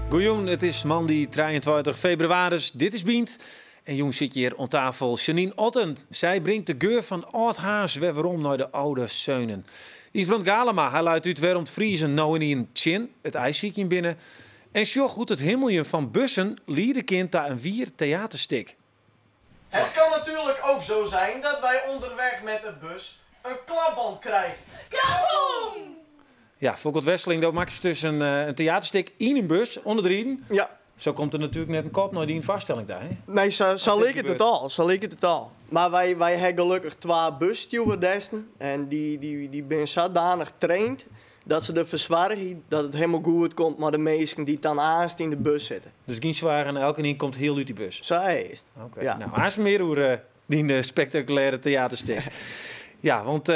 Goejûn, it is moandei 23 febrewaris. Dit is Bynt. En jûn sit hjir oan tafel Janine Otten. Sy bringt de geur fan âld Harns wer werom nei de âlde seunen. Ysbrand Galama, hy leit út wêrom't Friezen no ynienen tsjin it aaisykjen binne. En sjoch hoe't it himmeljen fan bussen liede kin ta in wier teaterstik. Het kan natuurlijk ook zo zijn dat wij onderweg met de bus een klapband krijgen. Kaboom! Ja, Folkert Wesseling, do makkest dus in teaterstik yn in bus oan it riden. Ja. Sa komt der natuerlik net in kop nei dyn foarstelling ta, hè? Nee, sa liket it al. Sa liket it al. Mar wy ha gelokkich twa busstewardessen en dy binne sadanich traind dat se derfoar soargje dat it helemaal goed komt mei de minsken dy't dan aanst yn de bus sitte. Dus gjin soargen, elkenien komt hiel út dy bus? Sa is it. Oké. Ja. Nou, aanst mear oer dyn spektakulêre teaterstik. Ja, want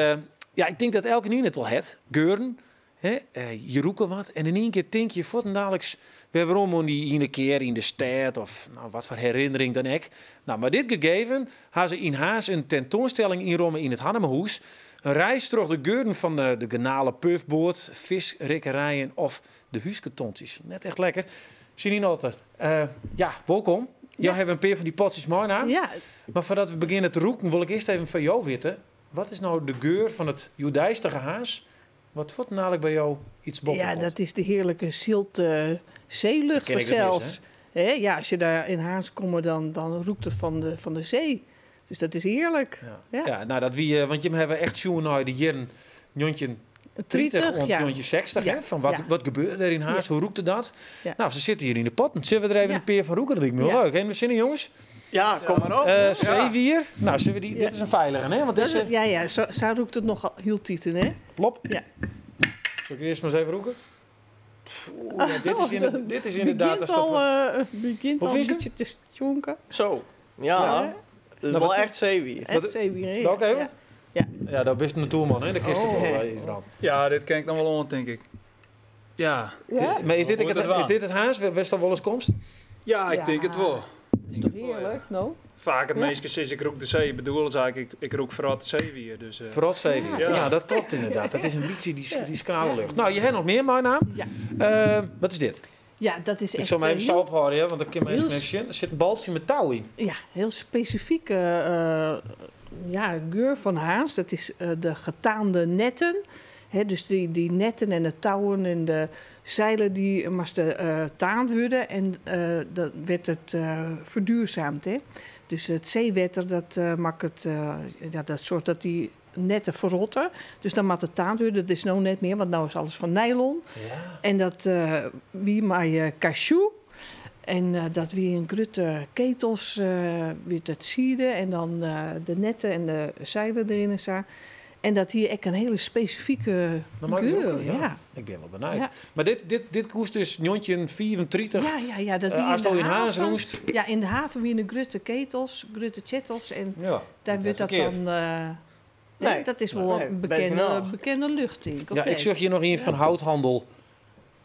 ja, ik tink dat elkenien it wol hat. Geuren, hè, je rûke wat en yn ien kear tink je fuortendaliks wer werom oan dy iene kear yn de stêd of nou, wat foar herinnering dan ek. Nou, mei dit gegeven ha se yn Harns in tentoanstelling ynromme yn it Hannemahûs. In reis troch de geuren fan de garnalepuffboat, fiskrikkerijen of de húsketontsjes. Net echt lekker. Janine Otten, ja, wolkom. Jo hawwe in pear fan dy potsjes meinaam. Ja. Mar foardat we begjinne te rûken, wol ik earst even fan jo witte, wat is no de geur fan it hjoeddeistige Harns wat fuortendalik by jo iets boppe Ja, komt? dat is de hearlike silte seelucht Dat kin ik net fansels. misse, hè? Hè, ja, as je dêr yn Harns komme, dan rûkt it fan de see. Dus dat is hearlik. Ja. Ja. Ja, nou, dat wie, want jim hawwe echt sjoen nei de jierren 1930 30, oant ja. 1960, hè? Ja, Fan wat, ja. wat gebeurde der yn Harns, Ja. hoe rûkte dat? Ja. Nou, se sitte hjir yn de potten. Sille we der even Ja. in pear fan rûke? Dat liket my wol Ja. leuk. Hè? Sin yn, jonges? Ja, kom mar op. Seewier. Nou, sille we dy, dit is in feilige, hè? Want Dat dizze is, ja, ja, sa rûkt it noch hieltyd, hè? Plop. Ja. Sil ik earst mar ris even rûke? Oeh, ja, dit is dit is inderdaad Begjint een stop. begint Hoe al een fynst bytsje te stjonken. Zo. Ja. Ja. Dat is Nou, wol wat- echt seewier. Echt seewier, hè? Dank even. Ja. Ja. Ja, dat bist een toerman, hè? Dat kist het Oh. wel, Ysbrand. Ja, dit ken ik noch wol oan, tink ik. Ja. Ja? Dit, mar is dit, Hoe ek het it, waar? is dit it Harns wêr'tst al wolris komst? Ja, ik Ja. tink it wol. Dat is toch hearlik, no? Faak it Ja. minsken sizze ik rûk de see, bedoele se eigentlik ik rûk ferrotte seewier. Dus, Ferrot seewier. Ja. Ja, dat klopt inderdaad. Dat is in bytsje dy skrale lucht. Nou, je hebt nog mear meinaam. Ja. Wat is dit? Ja, dat is Ik echt sil him een even sa heel ophâlde, hè, want dan kinne minsken heel even sjen. Der sit in baltsje mei tou yn. Ja, heel spesifike ja, geur fan Harns. Dat is de getaande netten. Hè, dus dy netten en de touwen en de seilen dy moasten taand wurde. En dat wurdt it ferduorsume. Hè. Dus it seewetter dat makket, ja, dat soart dat dy netten ferrotte. Dus dan moat it taand wurde. Dat is no net mear, want no is alles fan nylon. Ja. En dat wie mei cashew. En dat wie in grutte ketels, wie dat siede en dan de netten en de seilen deryn en sa. En dat hie ek in hiele spesifike Dan maak ik het geur, ook, ja. ja. Ik bin wol benijd. Ja. Mar dit koest dus 1935. Ja, ja, ja, dat wie in Ast de al yn Harns haven. rûnst. Ja, yn de haven wiene grutte ketels, grutte tsjettels. En Ja, dêr net wurdt dat ferkeard. dan, Nee. nee, dat is wol Nee, in best genôch. bekende lucht, tink ik, of Ja, ik net? sjoch hjir noch ien fan houthandel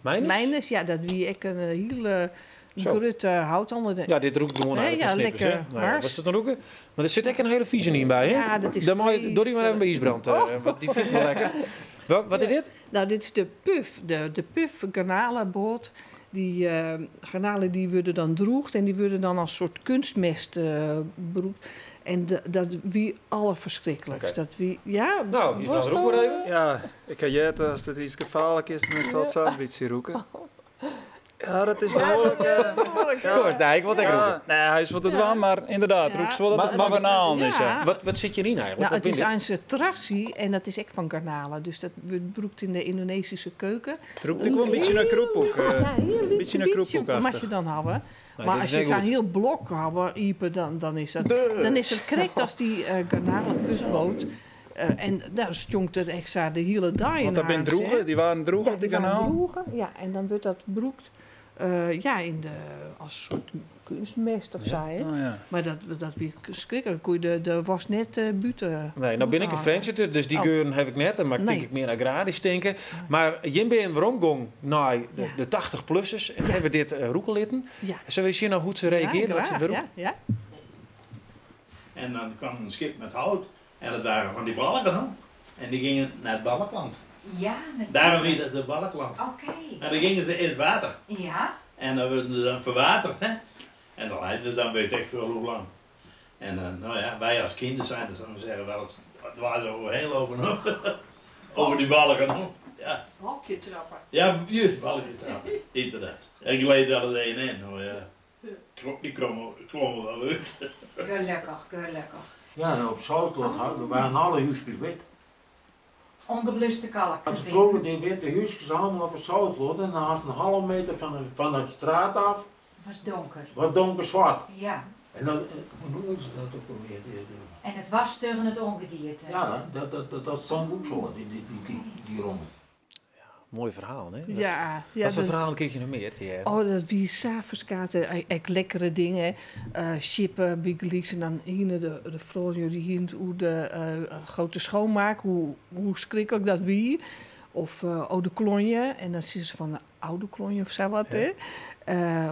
Meines. Meines, ja, dat wie ek in hiele Zo. grutte houthannel. Ja, dit rûkt gewoan Nee, eigenlijk ja, naar snippers, lekker hè? Nou ja, hars. wat is dat dan rûken? Maar der sit ek in hiele fize yn by, hè? Ja, dat is Dan mei je, doe die mar even by vreselijk. Ysbrand, Oh. want dy fynt it wol lekker. Wat is dit? Nou, dit is de puff, de puff garnalenboot. Dy garnalen die wurde dan droegd en dy wurde dan as soart kunstmest brûkt. En dat wie allerferskriklikst. Oké. Dat wie, ja, Nou, hier was dan roep maar wel, even. Ja, ik ha heard as it yts gefaarlik is, dan is dat sa'n bytsje rûke. Ja, dat is behoarlik, ja. Kom eens, nee, ik wil het ek Ja, rûke. nee, hy is wat it Ja. dwaan, mar ynderdaad, Ja. rûkst wol dat Maar- it maar fan wat- garnalen is, ja. Ja. Wat sit hjiryn eigentlik? Nou, Wat it is bin dit? eins in trassie en dat is ek fan garnalen. Dus dat wurdt brûkt yn de Yndonezyske keuken. It rûkt ek wol in bytsje nei krûpkoek, Ja, hiel lyts bytsje nei bytsje krûpkoek moat je dan hawwe. Nee, Mar dit as is je net sa'n goed. hiel blok hawwe, iepen, dan is it krekt as dy garnalenpuffboat. En dan stjonkt it ek sa de hiele dei Want yn dat binne Harns, hè. droege, dy waarden droege, Ja, dy dy waarden garnalen. droege, ja, en dan wurdt dat brûkt, ja, yn de, as soart kunstmest of Ja. sa, hè. Oh, ja. Mar dat wie skriklik. Dan koe je de was net bûten Nee, no bin ik in hâlde. Frjentsjerter, dus dy Oh. geuren haw ik net. En mar ik Nee. tink ik mear agrarisch tinke. Mar jim binne weromgong nei de 80-plussers en hawwe dit rûke litten. Ja. Sille we sjen hoe't se reagearje, Ja, dat se it graach, wer rûke? ja, ja. En dan kwam een schip met hout en dat waren van die balken dan. En die gingen naar het Balkland. Ja, natuurlijk. Daarom heet het de Balkland. Oké. En dan gingen ze in het water. Ja. En dan werden ze dan verwaterd, hè. En dan leiden ze dan weet ik veel hoe lang. En dan, nou ja, wij als kinderen zijn, dus dan zeggen wel eens, het was over heel open, over die balken. hoor. Ja, Hokje trappen. ja juist, balkje trappen, inderdaad. En ik leed wel eens één in, hoor, ja. Die klommen wel uit. Gelukkig, gelukkig. Ja, en op Zoutland hadden waren alle huisjes wit. Ongebluste kalk. Want vroeger die witte huisjes allemaal op het Zoutland en dan had een halve meter van de straat af, Het was donker. wat donkerzwart. Ja. En dan, hoe noemen ze dat ook alweer? En het was tegen het ongedierte. Ja, dat stond ook zo, die rommel. Mooi verhaal, hè? Ja, ja, Wat voor dat- verhalen kreeg je nog meer? Die, Oh, dat wie s'avonds echt lekkere dingen. Chippen, Big Leagues en dan hier de Florio die hier hoe de grote schoonmaak, hoe schrikkelijk dat wie. Of oude klonje. En dan zien ze van de oude klonje of zo wat, hè.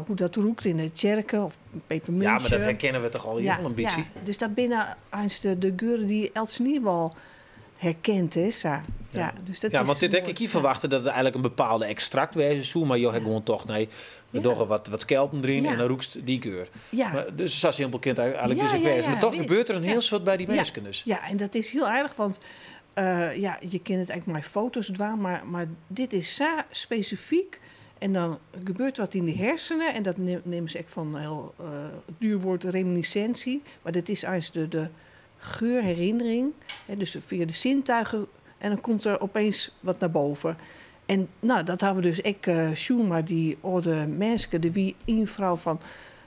Hoe dat roekt in de tjerken of pepermuntje. Ja, maar dat herkennen we toch al hier wel een beetje. Ja, dus dat binnen eens de geuren die Els wel herkend is. Ja. Ja, dus dat Ja, is want dit heb mooi. ik hier verwachten dat het eigenlijk een bepaalde extract wezen zou, maar joh, gewoon toch, nee, we doen wat skelpen erin en dan roekst die geur. Ja. Maar, dus zo simpel kind eigenlijk Ja, dus ik ja, wezen. ja, Maar toch wist. gebeurt er een Ja. heel soort bij die Ja. mensen dus. Ja, en dat is heel erg, want ja, je kent het eigenlijk maar foto's doen, maar dit is zo specifiek. En dan gebeurt wat in de hersenen en dat nemen ze echt van een heel duur woord reminiscentie. Maar dat is eigenlijk de geurherinnering, hè, dus via de zintuigen. En dan komt er opeens wat naar boven. En nou, dat hadden we dus ik, Sjoema, die oude mensen, de wie een vrouw van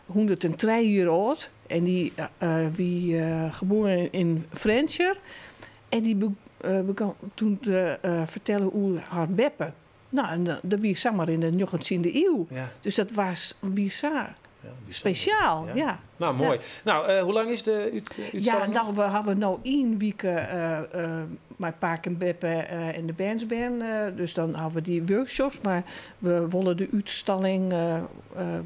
103 jaar oud. En die wie geboren in Frenscher. En die begon toen te vertellen hoe haar beppe. Nou, en dat wie zeg maar in de 19e eeuw. Ja. Dus dat was bizar. Ja, bijzonder. Speciaal, Ja. ja. Nou, mooi. Ja. Nou, hoe lang is de uitstelling? Ja, nou, we hebben nou 1 week mijn Paak en Beppe en de Bernsbern. Dus dan hebben we die workshops. Maar we willen de uitstalling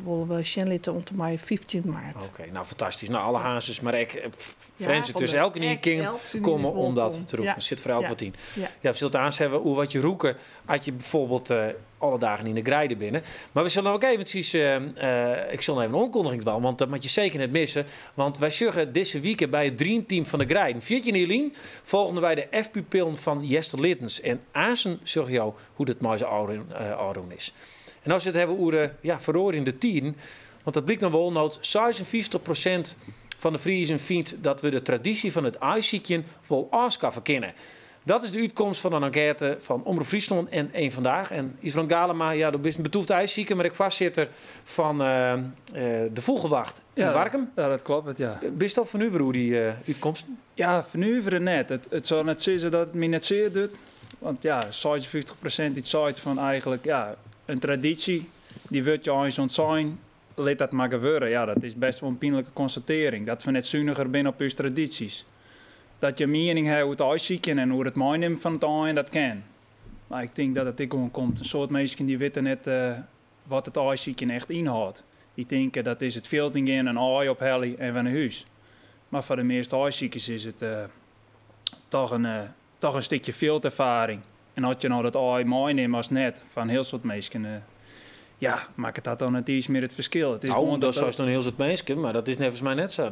willen we zien om te mij 15 maart. Oké, nou fantastisch. Nou, alle hazes, maar ik, Ja, Friends, van dus de elke nieuwe ek, kind elke komen nieuwe om dat welkom. te roepen. Ja. Zit voor elk Ja. wat in. Ja. Ja, we zullen het aan hebben hoe wat je roeken had je bijvoorbeeld alle dagen in de grijden binnen. Maar we zullen ook eventjes, ik zal even een aankondiging doen, want dat moet je zeker niet missen. Want wij zullen deze week bij het Dreamteam van de Grijden. 14 juli volgenden wij de F-pupillen van Jester Littens. En Azen zorg jou hoe dat mooie ouder is. En als we het hebben over verloren in de tien, want dat blijkt nog wel dat 56% van de Friesen vindt dat we de traditie van het ijsziekje wel afschaffen kunnen. Dat is de uitkomst van een enquête van Omroep Friesland en Eén Vandaag. En Ysbrand Galama, ja, dat is een betoefd ijszieke, maar ik vastzitter van de Vogelwacht in Ja, Warkum. Ja, dat klopt, ja. Bist dat van u hoe die uitkomsten? Ja, vernuiveren net. Het zal net zeggen dat het me net zeer doet. Want ja, 56% iets zei van eigenlijk, ja, een traditie, die wordt je eens ontzijn, laat dat maar gebeuren. Ja, dat is best wel een pijnlijke constatering. Dat we net zuiniger zijn op uw tradities. Dat je mening hebt hoe het uitzieken en hoe het meenemen van het ei, dat kan. Maar ik denk dat het ook gewoon komt. Een soort mensen die weten net wat het uitzieken echt inhoudt. Die denken dat is het veld in, een ei op heli en weer naar huis. Maar voor de meeste uitziekers is het toch een stukje veldervaring. En als je nou dat ei meeneemt als net van heel soort mensen, ja, maakt het dat dan het iets meer het verschil. Het is Nou, gewoon dat dat is dan heel soort mensen, maar dat is volgens mij net zo.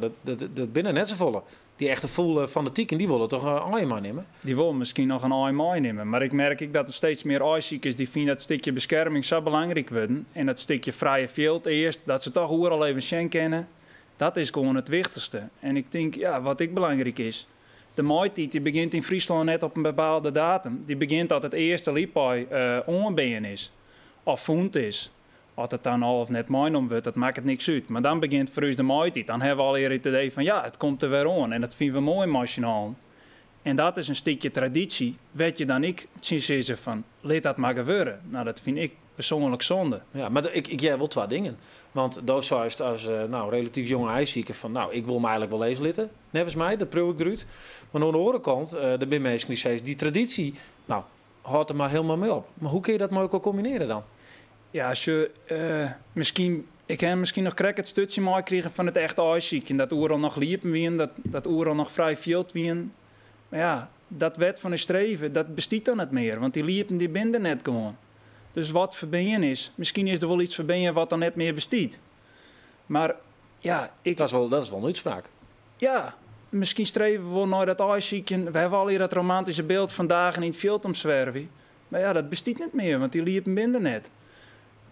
Dat binnen net zo volle. Die echte volle fanatiek en die willen toch een ei meenemen? Die wil misschien nog een ei meenemen. Maar ik merk ik dat er steeds meer eiziekers die vinden dat stukje bescherming zo belangrijk worden. En dat stukje vrije veld eerst, dat ze toch overal even zien kennen. Dat is gewoon het wichtigste. En ik denk, ja, wat ik belangrijk is. De maaitijd die begint in Friesland net op een bepaalde datum. Die begint dat het eerste liepei onbeen is. Of voend is. Als het dan al of net meenom wordt, dat maakt het niks uit. Maar dan begint voor ons de maaitijd. Dan hebben we al eerder het idee van, ja, het komt er weer aan. En dat vinden we mooi machinaal. En dat is een stukje traditie. Weet je dan ik zien ze van, laat dat maar gebeuren. Nou, dat vind ik persoonlijk zonde. Ja, maar ik jij wel twee dingen. Want dat zou je als relatief jonge ijszieker van, nou, ik wil me eigenlijk wel eens litten. Nevens mij, dat proef ik eruit. Maar aan de andere kant, de zijn mensen die zeggen, die traditie, nou, houdt er maar helemaal mee op. Maar hoe kun je dat maar ook al combineren dan? Ja, als je misschien Ik ha miskien noch krekt it stikje meikrigen fan it echt aaisykjen. Dat oeral noch ljippen wienen, dat oeral noch frij fjild wienen. Mar ja, dat wet fan de streven, dat bestiet dan net mear. Want dy ljippen dy binne der net gewoan. Dus wat ferbean is, miskien is der wol yts ferbean wat dan net mear bestiet. Mar ja, ik... Dat is wol in útspraak. Ja, miskien streve we wol nei dat aaisykjen. We hawwe allegear dat romantyske byld fan dagen yn it fjild omswervje. Mar ja, dat bestiet net mear, want dy ljippen binne der net.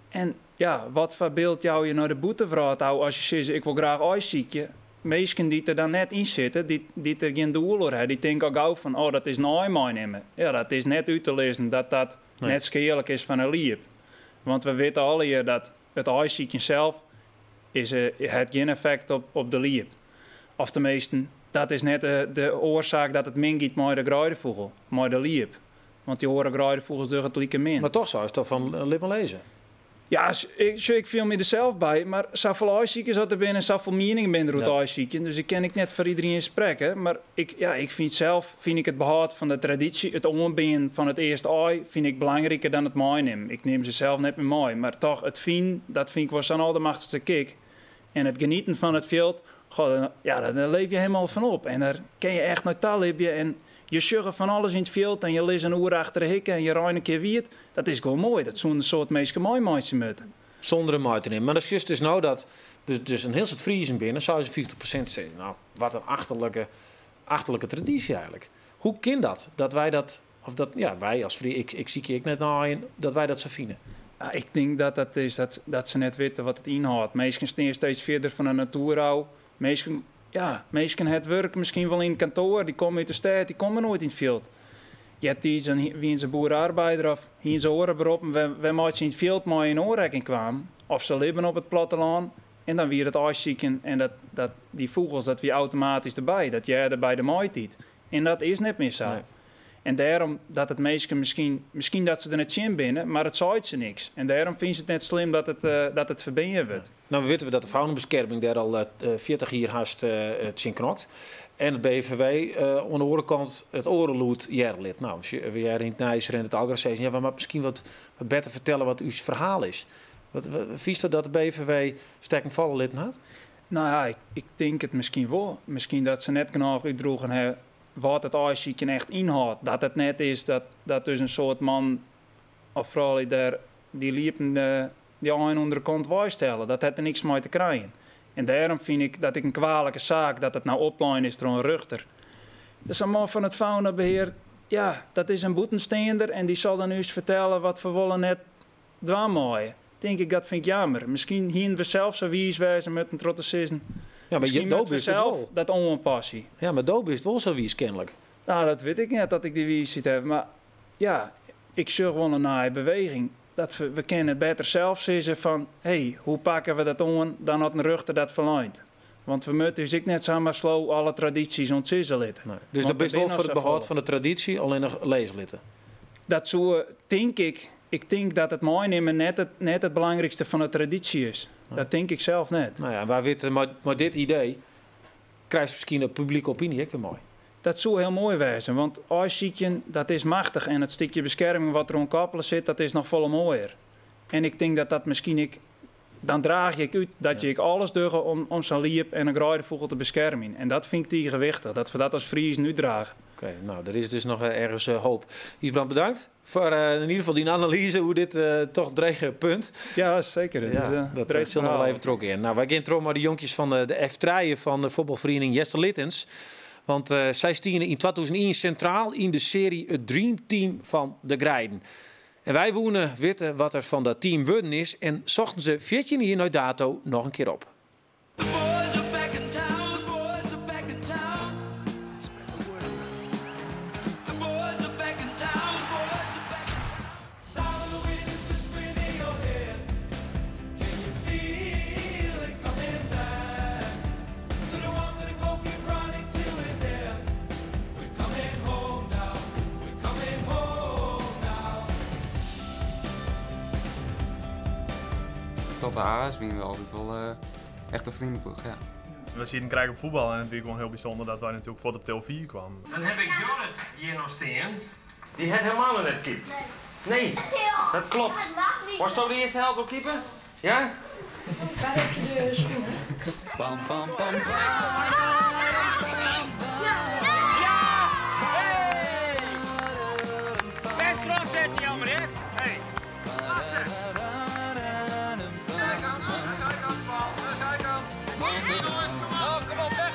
En ja, wat foar byld jou je nei de bûtenwrâld ôf as je sizze ik wol graach aaisykje? Minsken dy't der dan net yn sitte, dy't der gjin doel oer hawwe, dy tinke al gau fan oh, dat is in aai meinimme. Ja, dat is net út te lizzen dat dat net skealik is foar in ljip. Want we witte allegear dat it aaisykjen sels is, hat gjin effekt op de ljip. Of teminsten, dat is net de oarsaak dat it min giet mei de greidefûgel, mei de ljip. Want dy oare greidefûgels dogge it likemin. Mar toch seist toch fan lit mar lizze? Ja, ik fiel my der sels by, mar safolle aaisykers as der binne en safolle mieningen binne der oer it aaisykjen, dus ik kin ek net foar iderien sprekke. Mar ik, ja, ik fyn sels fyn ik it behâld fan de tradysje, it oanbean fan it earste aai, fyn ik belangriker dan it meinimmen. Ik nim se sels net mear mei, mar toch it finen, dat fyn ik wol sa'n aldermachtichste kick. En it genieten fan it fjild, goh, ja, dêr leef je hielendal fan op. En dêr kin je echt nei ta libje. En je sjogge fan alles yn it fjild en je lizze in oere achter de hikke en je reine in kear wiet. Dat is gewoan moai. Dat soene in soad minsken meimeitsje moatte. Sûnder him mei te nimmen. Mar dan sjochst dus no dat der dus in hiel soad Friezen binne, 56% sizze, no, wat in achterlike, achterlike tradysje eigentlik. Hoe kin dat? Dat wy dat, of dat, ja, wy as Frie, ik sykje ek net nei aaien, dat wy dat sa fine. Ja, ik tink dat dat is dat se net witte wat it ynhâldt. Minsken stean steeds fierder fan de natuer ôf. Minsken, ja, minsken ha it wurk miskien wol yn it kantoar, dy komme út de stêd, dy komme noait yn it fjild. Eartiids dan wiene se boere-arbeider of hiene se oare beroppen wêrmei't se yn it fjild mei yn oanrekking kwamen. Of se libben op it plattelân en dan wie dat aaisykjen en dat, dy fûgels, dat wie automatysk derby. Dat hearde by de maaitiid. En dat is net mear sa. Nee. En dêrom dat it minsken miskien, miskien dat se der net tsjin binne, mar it seit se niks. En dêrom fine se it net slim dat it ferbean wurdt. No witte we dat de faunabeskerming dêr al 40 jier hast tsjin knokt. En it BFVW oan de oare kant it oare lûd hearre lit. No, we hearre yn it nijs rint it Algra sizzen, ja, we moatte miskien wat better fertelle wat ús ferhaal is. Wat, fynsto dat de BFVW stekken falle litten hat? No ja, ik tink it miskien wol. Miskien dat se net genôch útdroegen hawwe wat it aaisykjen echt ynhâldt. Dat it net is dat dus in soad man of froulju dêr dy ljippen dy aaien ûnder de kont weistelle. Dat hat der niks mei te krijen. En dêrom fyn ik dat ek in kwalike saak dat it no oplein is troch in rjochter. Dus sa'n man fan it faunabehear, ja, dat is in bûtensteander en dy sil dan ús fertelle wat we wol en net dwaan meie. Tink ik, dat fyn ik jammer. Miskien hiene we sels sa wiis wêze moatten troch te sizzen, Ja, mar miskien do moatte we bist it sels wol. dat oanpasse. Ja, mar do bist wol sa wiis kenlik. No, dat wit ik net dat ik dy wiisheid haw, mar ja, ik sjoch wol in nije beweging. Dat we kinne it better sels sizze fan, hé, hoe pakke we dat oan, dan as in rjochter dat ferleint. Want we moatte ús ek net samar slow alle tradysjes ûntsizze litte. Nee. Dus Want dat bist der wol binne foar it al behâld safolle. fan de tradysje, allinnich lizze litte. Dat soe, tink ik, ik tink dat it meinimmen net it belangrykste fan de tradysje is. Dat tink ik sels net. No ja, wa wit, mei dit idee krijst miskien de publike opiny ek wer mei. Dat soe hiel moai wêze, want aaisykjen, dat is machtich. En it stikje beskerming wat deroan koppele sit, dat is noch folle moaier. En ik tink dat dat miskien ek, dan draach je ek út dat je ek alles dogge om sa'n ljip en in greidefûgel te beskermjen. En dat fyn ik tige wichtich, dat we dat as Friezen útdrage. Oké, no, der is dus noch ergens hoop. Ysbrand, bedankt foar yn ieder gefal dyn analyze oer dit toch drege punt. Ja, seker. It Ja, is dat dreech sil noch wel ferhaal. even trochgean. No, wy gean troch mei de jonkjes fan de F3 fan de fuotbalferiening Easterlittens. Want sy stiene yn 2001 sintraal yn de searje It Dream Team fan de Greiden. En wy woene witte wat der fan dat team wurden is en sochten se 14 jier nei dato noch in kear op. The boys are back in town. The boys are back in town. Spread the word. The boys are back in town. The boys are back in town. Sound of the wind is whispering in your ear. Can you feel it coming back? Through the warmth of the cold, keep running till we're there. We're coming home now. We're coming home now. Tot de A's wienen we altyd wol echt in freoneploech, ja. We sieten krekt op fuotbal en it wie gewoan hiel bysûnder dat wy natuerlik fuort op TV kwamen. Dan ha ik Jorrit hjir noch stean. Dy hat hielendal noch net keept. Nee, dat kloppet. Wolsto de earste helte wol keepe? Ja? Waar heb je de schoenen? Bam, bam, bam, Ja! Hey! Best terugzetten, jammer, hè? Hey! Klasse! Zijkant, zijkant, bal, zijkant. Oh, kom op, weg!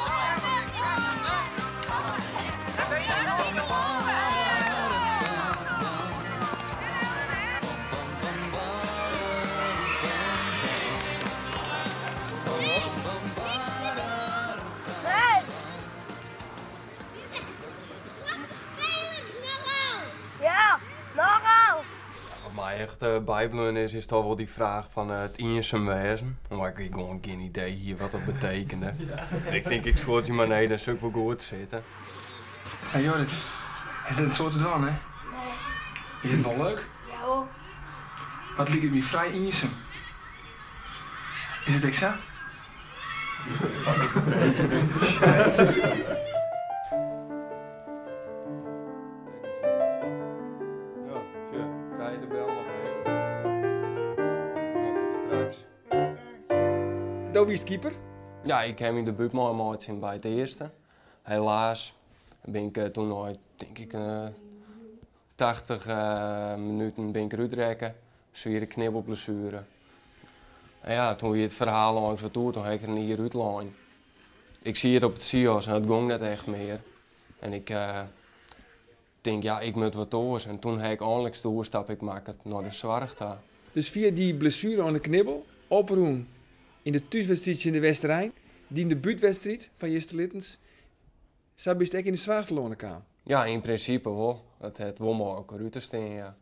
Nee! Slappe spelers nogal! Ja, nogal! Wat mij echt bijbleven is, is toch wel die vraag van het iensum wezen. Maar ik heb gewoon geen idee hier wat dat betekende. Ik denk, ik schoot je maar nee, dan zou ik wel goed zitten. Hey Joris, is dit het soort dan, hè? Nee. Is het wel leuk? Ja hoor. Wat liep het me vrij iensum? Is het exact? Ja, tja, krijg je de bel nog even. Nou, tot straks. Doe wie is het keeper? Ja, ik heb mijn debuut maar gemaakt bij het eerste. Helaas ben ik toen nog, denk ik, 80 minuten ben ik eruit rekken. Zware knibbelblessure. En ja, toen weer het verhaal langs wat toe, toen heb ik er een hier uitlijn. Ik zie het op het CIO's en het ging net echt meer. En ik denk, ja, ik moet wat oors. En toen heb ik eindelijk de oerstap ik maak het naar de Zwargta. Dus via die blessure aan de knibbel, oproen in de thuiswedstrijd in de Westerijn, die in de buurtwedstrijd van Jester Littens, zou best ook in de Zwargtelonen komen. Ja, in principe wel. Dat het wel maar ook eruit te staan, ja.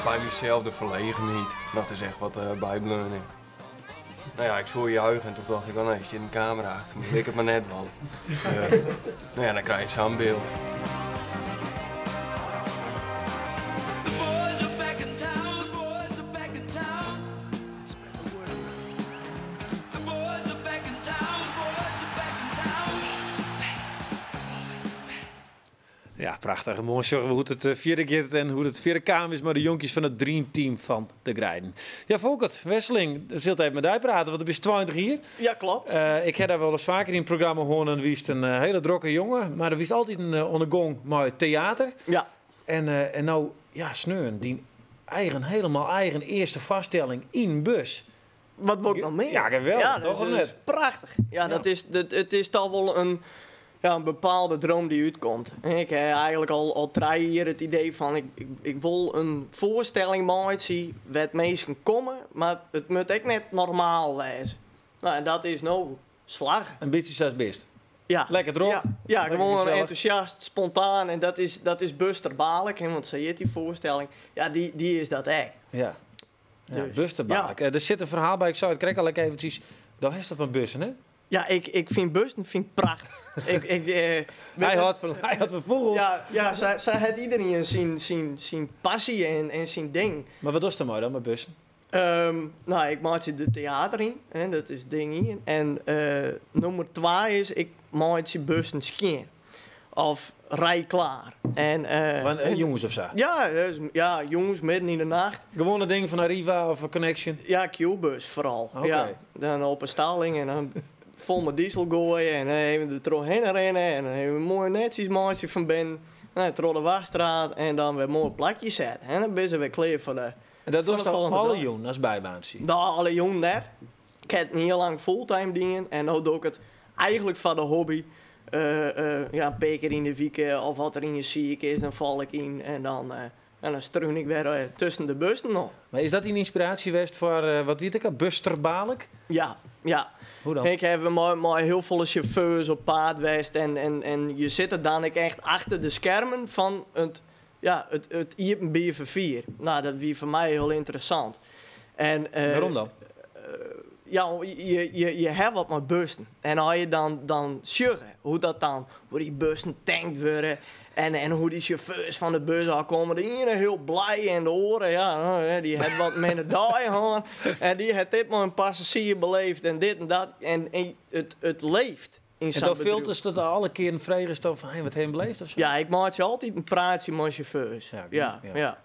Bij mezelf de verlegenheid, dat is echt wat bijbleunen. Nou ja, ik zo juichen en toen dacht ik, oh nee, zit een camera achter me, ik het maar net wel. Nou ja, dan krijg je zo'n beeld. The boys are back in town. The boys are back in town. Spread the word. The boys are back in town. The boys are back in town. Ja, prachtig. Mooi zorgen we hoe het vierde keer en hoe het vierde kamer is, maar de jonkies van het Dream Team van de Grijden. Ja, Volkert, Wesseling, dat zult even met mij praten, want er is 20 hier. Ja, klopt. Ik heb daar wel eens vaker in het programma horen en wie is een hele drokke jongen, maar er is altijd een ondergong maar theater. Ja. En nou, ja, Sneun, die eigen, helemaal eigen eerste vaststelling in bus. Wat wordt nog meer? Ja, geweldig, Ja, toch? dat of is net? prachtig. Ja, Dat is, dat, het is toch wel een, ja, een bepaalde droom die uitkomt. Ik heb eigenlijk al drie jaar het idee van ik wil een voorstelling maken waar mensen komen, maar het moet ook net normaal wezen. Nou, en dat is nou slag. Een beetje zoals best. Ja. Lekker druk. Ja, ja, Lekker gewoon gezellig. enthousiast, spontaan. En dat is Buster Balik, hè, want ze heet die voorstelling. Ja, die is dat echt. Ja. Ja, Dus, Buster Balik. Er zit een verhaal bij, ik zou het krijg al eventjes. Daar is dat met bussen, hè? Ja, ik vind bussen vind ik prachtig. Hij had van vogels. Ja, ja, zij had iedereen zijn passie en zijn ding. Maar wat doet er maar dan met bussen? Nou, ik maak de theater in, hè, dat is ding 1. En nummer 2 is, ik maak je bussen schoon. Of rij klaar. En, jongens of zo? Ja, dus, ja, jongens midden in de nacht. Gewone dingen van Arriva of Connexxion? Ja, Qbuzz vooral. Oké. Ja, dan op een stalling en dan vol met diesel gooien en even er doorheen rennen en dan even mooi netjes maatje van binnen. En dan door de Wasstraat en dan weer mooi plakjes zetten. En dan ben ze weer klaar voor de En dat voor was de dan volgende alle dag. jong als bijbaantje? Nou, alle jong net. Ik heb niet heel lang fulltime dingen en nu doe ik het eigenlijk van de hobby. Ja, een paar keer in de week of wat er in je ziek is, dan val ik in en dan struin ik weer tussen de bussen nog. Maar is dat een inspiratie geweest voor, wat weet ik al, Buster Balik? Ja, ja. Hoe dan? Ik heb maar heel veel chauffeurs op paard geweest en je zit er dan ook echt achter de schermen van het IPB 4. Nou, dat wie voor mij heel interessant. En, Waarom dan? Ja, je hebt wat met bussen. En als je dan sjuggen, hoe dat dan, hoe die bussen tankt worden en hoe die chauffeurs van de bus al komen. De ene heel blij in de oren, ja, nou, hè, die heeft wat minder daai gehad. En die heeft dit maar een passagier beleefd en dit en dat. En het leeft Yn En sa'n dan bedriuw. filterst it alle kearen fregest dan fan, hey, wat him beleefd of zo? Ja, ik meitsje altyd in praatsje mei sjauffeurs. Ja, ja. ja.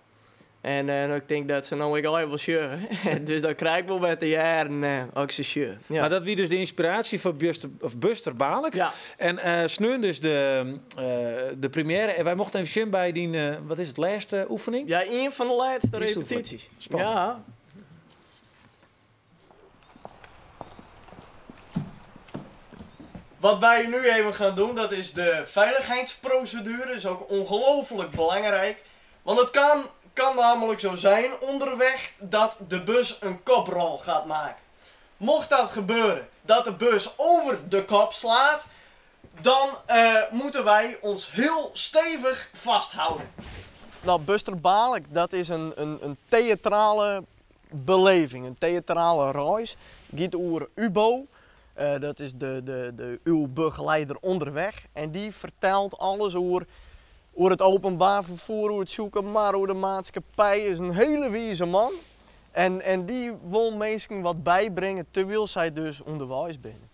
En ik tink dat se no ek al wol sjogge. Dus dan krij ik wol wer te hearren as ik se sjoch. Ja. Mar dat wie dus de ynspiraasje foar Buster, of Buster Balik. En sneon dus de première. En wy mochten even sjen by dyn, wat is it, lêste oefening? Ja, ien fan de lêste Eerste oefening. repetysjes. Spannend. Ja. Wat wij nu even gaan doen, dat is de veiligheidsprocedure. Is ook ongelooflijk belangrijk. Want het kan namelijk zo zijn onderweg dat de bus een koprol gaat maken. Mocht dat gebeuren, dat de bus over de kop slaat, dan moeten wij ons heel stevig vasthouden. Nou, Buster Balik, dat is een theatrale beleving, een theatrale reis. Giet oer Ubo, dat is uw begeleider onderweg. En die vertelt alles oer het openbaar vervoer, oer het zoeken, maar oer de maatschappij. Is een hele wijze man. En die wil mensen wat bijbrengen terwijl zij dus onderwijs zijn.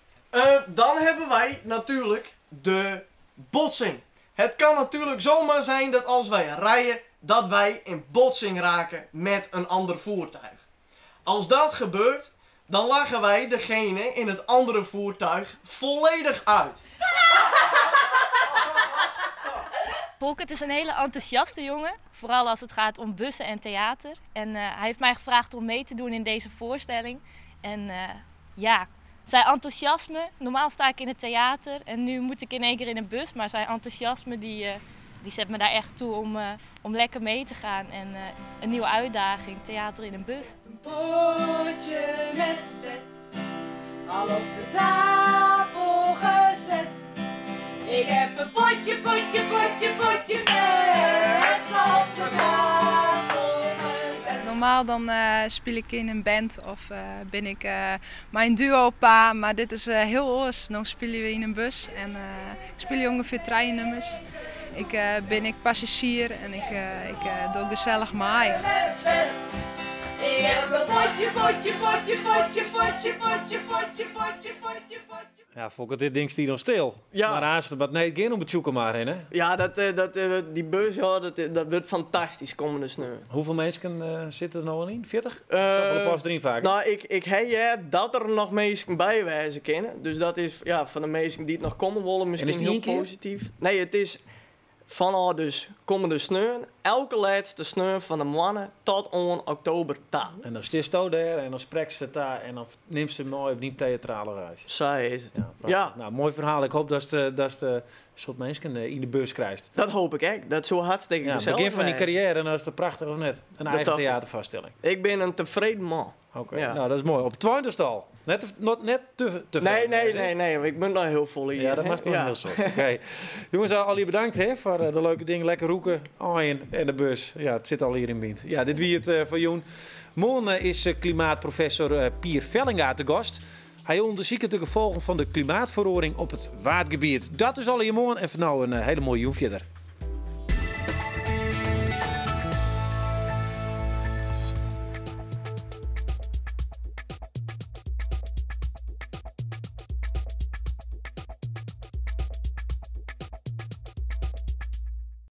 Dan hebben wij natuurlijk de botsing. Het kan natuurlijk zomaar zijn dat als wij rijden, dat wij in botsing raken met een ander voertuig. Als dat gebeurt, dan lachen wij degene in het andere voertuig volledig uit. Volkert is een hele enthousiaste jongen, vooral als het gaat om bussen en theater. En hij heeft mij gevraagd om mee te doen in deze voorstelling. En zijn enthousiasme, normaal sta ik in het theater en nu moet ik in één keer in een bus. Maar zijn enthousiasme die zet me daar echt toe om lekker mee te gaan. En een nieuwe uitdaging, theater in een bus. Een potje met vet, al op de tafel gezet. Ik heb een potje, potje, potje, potje vet, al op de tafel gezet. Normaal dan speel ik in een band of ben ik mijn duo pa, maar dit is heel oors. Nu spelen we in een bus en ik speel ongeveer 3 nummers. Ik ben ik passagier en ik doe gezellig mee. Met vet. Ik heb een potje, potje, potje, potje, potje, potje, potje, potje, potje, potje. Ja, Volkert, dit ding stiet nog stil. Ja. Maar haast, wat nee, geen om het zoeken maar in, hè? Ja, die bus, ja, dat wordt fantastisch komende sneeuw. Hoeveel mensen zitten er nou al in? 40? Zoveel pas erin vaak. Nou, ik heb ja, dat er nog mensen bij wijzen kennen. Dus dat is, ja, van de mensen die het nog komen willen, misschien En is het heel één keer? positief. Nee, het is vanaf dus komende sneeuw, elke laatste sneeuw van de mannen tot on oktober ta. En dan zit ze daar en dan spreekt ze daar en dan neemt ze mooi op die theatrale reis. Zij is het. Ja, prachtig. Ja. Nou, mooi verhaal. Ik hoop dat ze soort mensen in de bus krijgt. Dat hoop ik echt. Dat zou hartstikke Ja, gezellig begin van die zijn. carrière, en dat is het prachtig of net? Een Dat eigen dacht ik. theatervaststelling. Ik ben een tevreden man. Oké, Ja. nou dat is mooi. Op 20ste al. Net te Nee, ver, nee, hè? nee, nee. Ik ben nog heel vol hier. Ja, dat hè? mag toch Ja. heel zo. Oké. Jongens, al jullie bedankt hè, voor de leuke dingen. Lekker roeken, aaien en de bus. Ja, het zit al hier in wind. Ja, dit wie het van Joen. Morgen is klimaatprofessor Pier Vellinga te gast. Hij onderzoekt de gevolgen van de klimaatverandering op het watergebied. Dat is al hier morgen. En voor nou een hele mooie Joen verder.